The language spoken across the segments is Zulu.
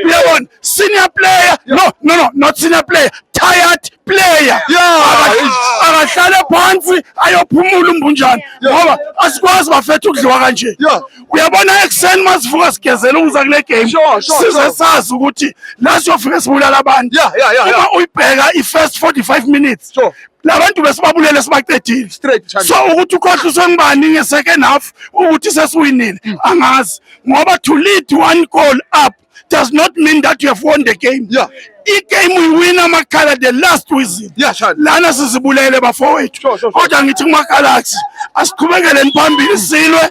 Uyabona, senior player, no, not senior player, tired player. Akahlale phansi ayophumula uMbunjana, ngoba asikwazi, bafethu, ukudliwa kanje. Uyabona, ekuseni masivuka sigezela ukuza kule game, size sazi ukuthi la siyofika sibulala abantu. Uma uyibheka i-first 45 minutes, labantu besibabulele, sibaqedile. Straight, Charlie. So ukuthi ukhohliswe ngubani nge-second half ukuthi sesiwinile, angazi, ngoba to lead one goal up does not mean that you have won the game. I-game uyiwina amakhala the last whistle. Yeah, Charlie. Lana sizibulele, bafowethu. Sure. Kodwa ngithi kuma-Galaxy, asiqhubekeleni phambili, silwe.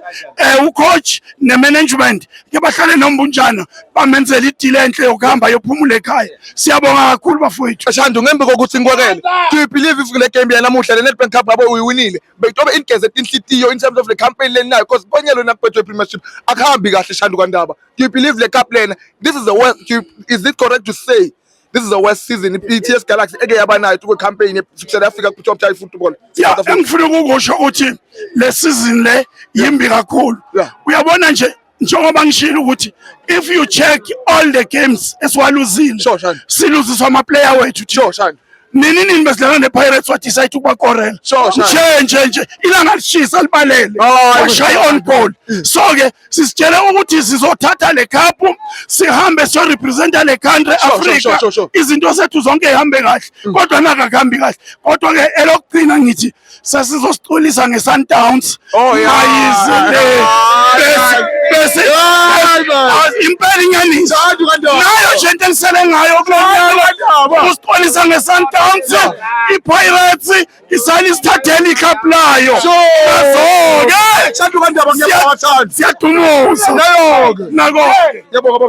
Ucoach ne-management ke bahlale noMbunjana, bamenzele i-deal enhle yokuhamba yophumula ekhaya. Siyabonga kakhulu, bafowethu. Shandu, ngembi kokuthi ngikwekele, do you believe if kule game yanamuhla, le Nedbank Cup, ngabe uyiwinile, beyitobe ingeze inhlitiyo in terms of the campaign lenayo? Because konyelo nakuBetway Premiership akuhambi kahle, Shandu kaNdaba. Do you believe le cup lena, this is the worst, is it correct to say this is the worst season i-TS Galaxy eke yaba nayo kwe campaign kusukela yafika ku top tier football? Ya. South Africa. Engifuna ukukusho ukuthi le season le yimbi kakhulu. Uyabona nje, njengoba ngishilo ukuthi if you check all the games esiwaluzile, Sure, Shandu. siluziswa ama-player wethu. Sure, Shandu. Nini nini besidlala ne-Pirates, wadecide ukubakorela. Sure, Shandu. Nje nje nje ilanga lishisa libalele, washaya own goal. So ke sisitshele ukuthi sizothatha le cup, sihambe siyorepresenta le country, Africa, sure, sure. izinto zethu zonke ihambe kahle, kodwa nakakuhambi kahle. Kodwa ke elokugcina ngithi sesizosicolisa nge-Sundowns. Mayize le bese Hayi, man. Ah, impela inyaniso Shandu kaNdaba. nayo nje into engisele ngayo kulo nyaka, usicolisa nge-Sundowns. I-Pirates isale isithathele icup layo. Nazo-ke Shandu kaNdaba, ngiyabonga, Shandu. siyadumuza. Nayo-ke. Nako. Ngiyabonga, baba.